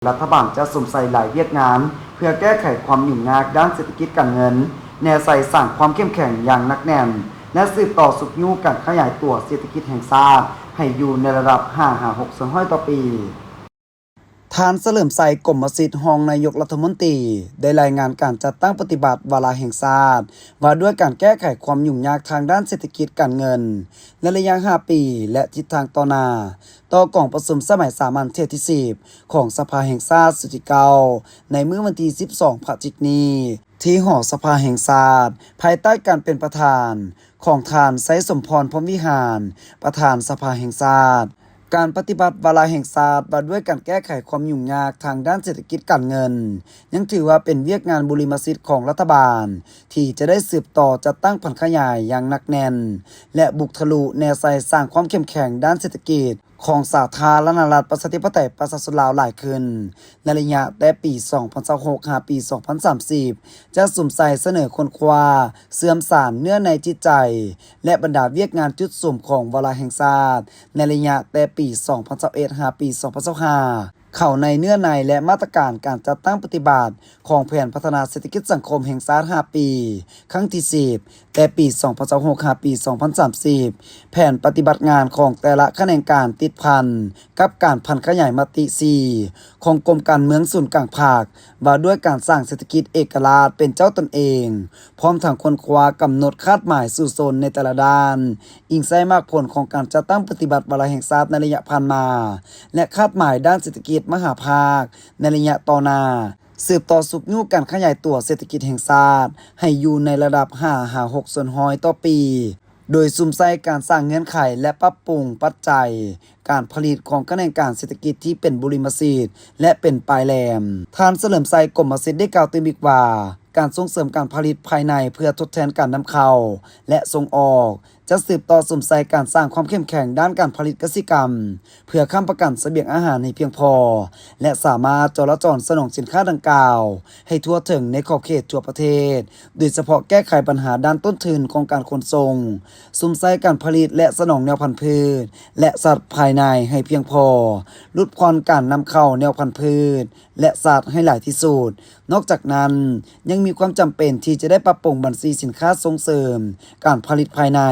ລັດຖະບານຈະສຸມໃສ່ຫຼາຍວຽກງານ ເພື່ອແກ້ໄຂຄວາມຫຍຸ້ງຍາກດ້ານເສດຖະກິດການເງິນ, ແນໃສ່ສ້າງຄວາມເຂັ້ມແຂງຢ່າງໜັກແໜ້ນ ແລະ ສືບຕໍ່ຊຸກຍູ້ການຂະຫຍາຍຕົວເສດຖະກິດແຫ່ງຊາດໃຫ້ຢູ່ໃນລະດັບຫ້າຫາຫົກສ່ວນຮ້ອຍຕໍ່ປີ. ທ່ານ ສະເຫຼີມໄຊ ກົມມະສິດ ຮອງນາຍົກລັດຖະມົນຕີ ໄດ້ລາຍງານການຈັດຕັ້ງປະຕິບັດວາລະແຫ່ງຊາດ ວ່າດ້ວຍການແກ້ໄຂຄວາມຫຍຸ້ງຍາກທາງດ້ານເສດຖະກິດການເງິນ ໃນໄລຍະຫ້າປີ ແລະ ທິດທາງຕໍ່ໜ້າ ຕໍ່ກອງປະຊຸມສະໄໝສາມັນເທື່ອທີສິບ ຂອງສະພາແຫ່ງຊາດຊຸດທີເກົ້າ ໃນມື້ວັນທີສິບສອງພະຈິກນີ້ ທີ່ຫໍສະພາແຫ່ງຊາດ ພາຍໃຕ້ການເປັນປະທານຂອງທ່ານ ໄຊສົມພອນ ພົມວິຫານ ປະທານສະພາແຫ່ງຊາດ. ການປະຕິບັດວາລະແຫ່ງຊາດວ່າດ້ວຍການແກ້ໄຂຄວາມຫຍຸ້ງຍາກທາງດ້ານເສດຖະກິດການເງິນ ຍັງຖືວ່າເປັນວຽກງານບຸລິມະສິດຂອງລັດຖະບານ ທີ່ຈະໄດ້ສືບຕໍ່ຈັດຕັ້ງຜັນຂະຫຍາຍຢ່າງໜັກແໜ້ນ ແລະ ບຸກທະລຸແນໃສ່ສ້າງຄວາມເຂັ້ມແຂງດ້ານເສດຖະກິດ ຂອງສາທາລະນະລັດ ປະຊາທິປະໄຕ ປະຊາຊົນລາວຫຼາຍຂຶ້ນ ໃນໄລຍະແຕ່ປີສອງພັນຊາວຫົກ ຫາປີສອງພັນສາມສິບ ຈະສຸມໃສ່ສະເໜີຄົ້ນຄວ້າ ເຊື່ອມສານເນື້ອໃນຈິດໃຈ ແລະ ບັນດາວຽກງານຈຸດສຸມຂອງວາລະແຫ່ງຊາດ ໃນໄລຍະແຕ່ປີສອງພັນຊາວເອັດ ຫາປີສອງພັນຊາວຫ້າ ເຂົ້າໃນເນື້ອໃນ ແລະ ມາດຕະການການຈັດຕັ້ງປະຕິບັດ ຂອງແຜນພັດທະນາເສດຖະກິດສັງຄົມແຫ່ງຊາດຫ້າປີ ຄັ້ງທີສິບ ແຕ່ປີສອງພັນຊາວຫົກ ຫາປີສອງພັນສາມສິບ, ແຜນປະຕິບັດງານຂອງແຕ່ລະຂະແໜງການຕິດພັນກັບການຜັນຂະຫຍາຍມະຕິສີ່ຂອງກົມການເມືອງສູນກາງພັກ ວ່າດ້ວຍການສ້າງເສດຖະກິດເອກະລາດເປັນເຈົ້າຕົນເອງ, ພ້ອມທັງຄົ້ນຄວ້າກຳນົດຄາດໝາຍສູ້ຊົນໃນແຕ່ລະດ້ານ, ອີງໃສ່ໝາກຜົນຂອງການຈັດຕັ້ງປະຕິບັດວາລະແຫ່ງຊາດໃນໄລຍະຜ່ານມາ ແລະ ຄາດໝາຍດ້ານເສດຖະກິດມະຫາພາກໃນໄລຍະຕໍ່ໜ້າ. ສືບຕໍ່ຊຸກຍູ້ການຂະຫຍາຍຕົວເສດຖະກິດແຫ່ງຊາດໃຫ້ຢູ່ໃນລະດັບຫ້າຫາຫົກສ່ວນຮ້ອຍຕໍ່ປີ, ໂດຍສຸມໃສ່ການສ້າງເງື່ອນໄຂ ແລະ ປັບປຸງປັດໄຈການຜະລິດຂອງຂະແໜງການເສດຖະກິດທີ່ເປັນບຸລິມະສິດ ແລະ ເປັນປາຍແຫຼມ. ທ່ານ ສະເຫຼີມໄຊ ກົມມະສິດ ໄດ້ກ່າວຕື່ມອີກວ່າ, ການສົ່ງເສີມການຜະລິດພາຍໃນເພື່ອທົດແທນການນຳເຂົ້າ ແລະ ສົ່ງອອກ, ຈະສືບຕໍ່ສຸມໃສ່ການສ້າງຄວາມເຂັ້ມແຂງດ້ານການຜະລິດກະສິກຳ ເພື່ອຄ້ຳປະກັນສະບຽງອາຫານໃຫ້ພຽງພໍ ແລະ ສາມາດຈໍລະຈອນສະໜອງສິນຄ້າດັ່ງກ່າວໃຫ້ທົ່ວເຖິງໃນຂອບເຂດທົ່ວປະເທດ, ໂດຍສະເພາະແກ້ໄຂບັນຫາດ້ານຕົ້ນທຶນຂອງການຂົນສົ່ງ, ສຸມໃສ່ການຜະລິດ ແລະ ສະໜອງແນວພັນພືດ ແລະ ສັດພາຍໃນໃຫ້ພຽງພໍ, ຫຼຸດຜ່ອນການນຳເຂົ້າແນວພັນພືດ ແລະ ສັດໃຫ້ຫຼາຍທີ່ສຸດ. ນອກຈາກນັ້ນ, ຍັງມີຄວາມຈຳເປັນທີ່ຈະໄດ້ປັບປຸງບັນຊີສິນຄ້າສົ່ງເສີມການຜະລິດພາຍໃນ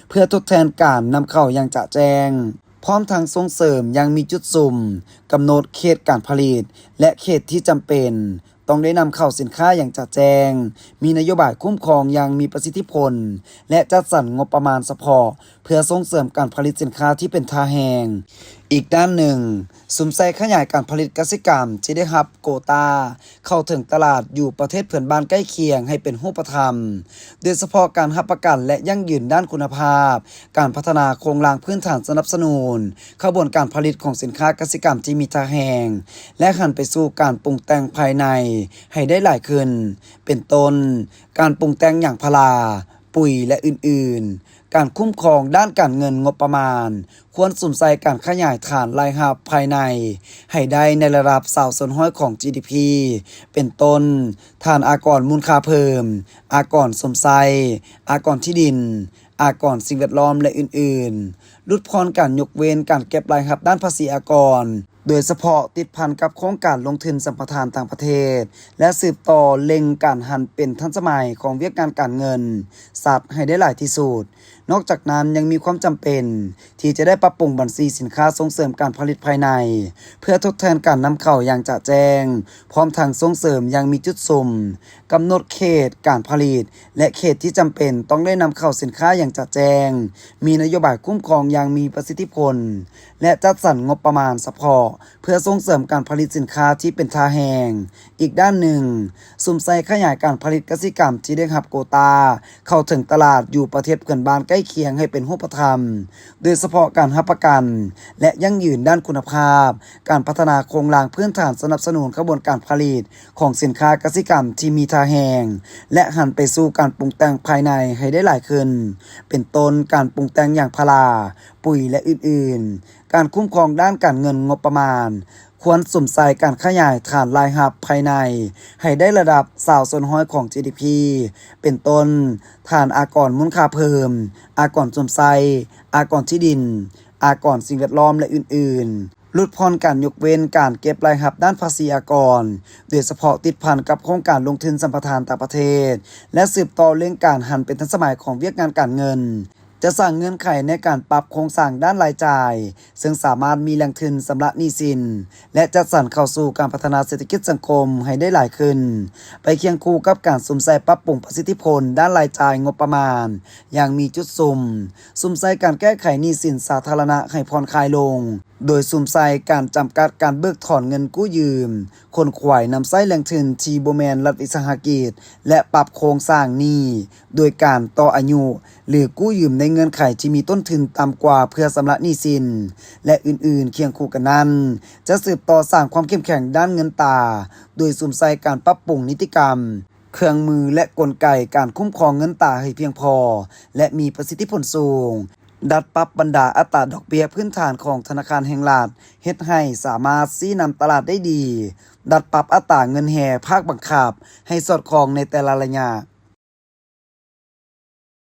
ເພື່ອທົດແທນການນຳເຂົ້າຢ່າງຈະແຈ້ງ, ພ້ອມທັງສົ່ງເສີມຢ່າງມີຈຸດສຸມ, ກຳນົດເຂດການຜະລິດ ແລະ ເຂດທີ່ຈຳເປັນຕ້ອງໄດ້ນຳເຂົ້າສິນຄ້າຢ່າງຈະແຈ້ງ, ມີນະໂຍບາຍຄຸ້ມຄອງຢ່າງມີປະສິດທິຜົນ ແລະ ຈັດສັນງົບປະມານສະເພາະ ເພື່ອສົ່ງເສີມການຜະລິດສິນຄ້າທີ່ເປັນທ່າແຮງ. ອີກດ້ານໜຶ່ງ, ສຸມໃສ່ຂະຫຍາຍການຜະລິດກະສິກຳທີ່ໄດ້ຮັບໂກຕາເຂົ້າເຖິງຕະຫຼາດຢູ່ປະເທດເພື່ອນບ້ານໃກ້ຄຽງໃຫ້ເປັນຮູບປະທຳ, ໂດຍສະເພາະການຮັບປະກັນ ແລະ ຢັ້ງຢືນດ້ານຄຸນນະພາບ, ການພັດທະນາໂຄງລ່າງພື້ນຖານສະໜັບສະໜູນຂະບວນການຜະລິດຂອງສິນຄ້າກະສິກຳທີ່ມີທ່າແຮງ ແລະ ຫັນໄປສູ່ການປຸງແຕ່ງພາຍໃນໃຫ້ໄດ້ຫຼາຍຂຶ້ນ, ເປັນຕົ້ນ ການປຸງແຕ່ງຢາງພາລາ, ປຸ໋ຍ ແລະ ອື່ນໆ. ການຄຸ້ມຄອງດ້ານການເງິນງົບປະມານ ຄວນສຸມໃສ່ການຂະຫຍາຍຖານລາຍຮັບພາຍໃນໃຫ້ໄດ້ໃນລະດັບຊາວສ່ວນຮ້ອຍຂອງ ຈີດີພີ ເປັນຕົ້ນ ຖານອາກອນມູນຄ່າເພີ່ມ, ອາກອນຊົມໃຊ້, ອາກອນທີ່ດິນ, ອາກອນສິ່ງແວດລ້ອມ ແລະ ອື່ນໆ. ຫຼຸດຜ່ອນການຍົກເວັ້ນການເກັບລາຍຮັບດ້ານພາສີອາກອນ, ໂດຍສະເພາະຕິດພັນກັບໂຄງການລົງທຶນສຳປະທານຕ່າງປະເທດ ແລະ ສືບຕໍ່ເລັ່ງການຫັນເປັນທັນສະໄໝຂອງວຽກງານການເງິນ ສັດໃຫ້ໄດ້ຫຼາຍທີ່ສຸດ. ນອກຈາກນັ້ນ, ຍັງມີຄວາມຈຳເປັນທີ່ຈະໄດ້ປັບປຸງບັນຊີສິນຄ້າສົ່ງເສີມການຜະລິດພາຍໃນ ເພື່ອທົດແທນການນຳເຂົ້າຢ່າງຈະແຈ້ງ, ພ້ອມທັງສົ່ງເສີມຢ່າງມີຈຸດສຸມ, ກຳນົດເຂດການຜະລິດ ແລະ ເຂດທີ່ຈຳເປັນຕ້ອງໄດ້ນຳເຂົ້າສິນຄ້າຢ່າງຈະແຈ້ງ, ມີນະໂຍບາຍຄຸ້ມຄອງຢ່າງມີປະສິດທິຜົນ ແລະ ຈັດສັນງົບປະມານສະເພາະ ເພື່ອສົ່ງເສີມການຜະລິດສິນຄ້າທີ່ເປັນທ່າແຮງ. ອີກດ້ານໜຶ່ງ, ສຸມໃສ່ຂະຫຍາຍການຜະລິດກະສິກຳທີ່ໄດ້ຮັບໂກຕາເຂົ້າເຖິງຕະຫຼາດຢູ່ປະເທດເພື່ອນບ້ານໃກ້ຄຽງໃຫ້ເປັນຮູບປະທຳ, ໂດຍສະເພາະການຮັບປະກັນ ແລະ ຢັ້ງຢືນດ້ານຄຸນນະພາບ, ການພັດທະນາໂຄງລ່າງພື້ນຖານສະໜັບສະໜູນຂະບວນການຜະລິດຂອງສິນຄ້າກະສິກຳທີ່ມີທ່າແຮງ ແລະ ຫັນໄປສູ່ການປຸງແຕ່ງພາຍໃນໃຫ້ໄດ້ຫຼາຍຂຶ້ນ, ເປັນຕົ້ນ ການປຸງແຕ່ງຢາງພາລາ, ປຸ໋ຍ ແລະ ອື່ນໆ. ການຄຸ້ມຄອງດ້ານການເງິນງົບປະມານ ຄວນສຸມໃສ່ການຂະຫຍາຍຖານລາຍຮັບພາຍໃນໃຫ້ໄດ້ລະດັບຊາວສ່ວນຮ້ອຍຂອງ ຈີດີພີ ເປັນຕົ້ນ ຖານອາກອນມູນຄ່າເພີ່ມ, ອາກອນຊົມໃຊ້, ອາກອນທີ່ດິນ, ອາກອນສິ່ງແວດລ້ອມ ແລະ ອື່ນໆ. ຫຼຸດຜ່ອນການຍົກເວັ້ນການເກັບລາຍຮັບດ້ານພາສີອາກອນ, ໂດຍສະເພາະຕິດພັນກັບໂຄງການລົງທຶນສຳປະທານຕ່າງປະເທດ ແລະ ສືບຕໍ່ເລັ່ງການຫັນເປັນທັນສະໄໝຂອງວຽກງານການເງິນ, ຈະສ້າງເງື່ອນໄຂໃນການປັບໂຄງສ້າງດ້ານລາຍຈ່າຍ, ເຊິ່ງສາມາດມີແຫຼ່ງທຶນຊຳລະໜີ້ສິນ ແລະ ຈັດສັນເຂົ້າສູ່ການພັດທະນາເສດຖະກິດສັງຄົມໃຫ້ໄດ້ຫຼາຍຂຶ້ນ, ໄປຄຽງຄູ່ກັບການສຸມໃສ່ປັບປຸງປະສິດທິຜົນດ້ານລາຍຈ່າຍງົບປະມານຢ່າງມີຈຸດສຸມ, ສຸມໃສ່ການແກ້ໄຂໜີ້ສິນສາທາລະນະໃຫ້ຜ່ອນຄາຍລົງ, ໂດຍສຸມໃສ່ການຈຳກັດການເບີກຖອນເງິນກູ້ຢືມ, ຂົນຂວາຍນຳໃຊ້ແຫຼ່ງທຶນທີ່ບໍ່ແມ່ນລັດວິສາຫະກິດ ແລະ ປັບໂຄງສ້າງໜີ້ ໂດຍການຕໍ່ອາຍຸ ຫຼື ກູ້ຢືມໃນເງື່ອນໄຂທີ່ມີຕົ້ນທຶນຕ່ຳກວ່າເພື່ອຊຳລະໜີ້ສິນ ແລະ ອື່ນໆ. ຄຽງຄູ່ກັນນັ້ນ, ຈະສືບຕໍ່ສ້າງຄວາມເຂັ້ມແຂງດ້ານເງິນຕາ ໂດຍສຸມໃສ່ການປັບປຸງນິຕິກຳ, ເຄື່ອງມື ແລະ ກົນໄກການຄຸ້ມຄອງເງິນຕາໃຫ້ພຽງພໍ ແລະ ມີປະສິດທິຜົນສູງ, ດັດປັບບັນດາອັດຕາດອກເບ້ຍພື້ນຖານຂອງທະນາຄານແຫ່ງລັດ ເຮັດໃຫ້ສາມາດຊີ້ນຳຕະຫຼາດໄດ້ດີ, ດັດປັບອັດຕາເງິນແຮ່ພາກບັງຄັບໃຫ້ສອດຄ່ອງໃນແຕ່ລະໄລຍະ.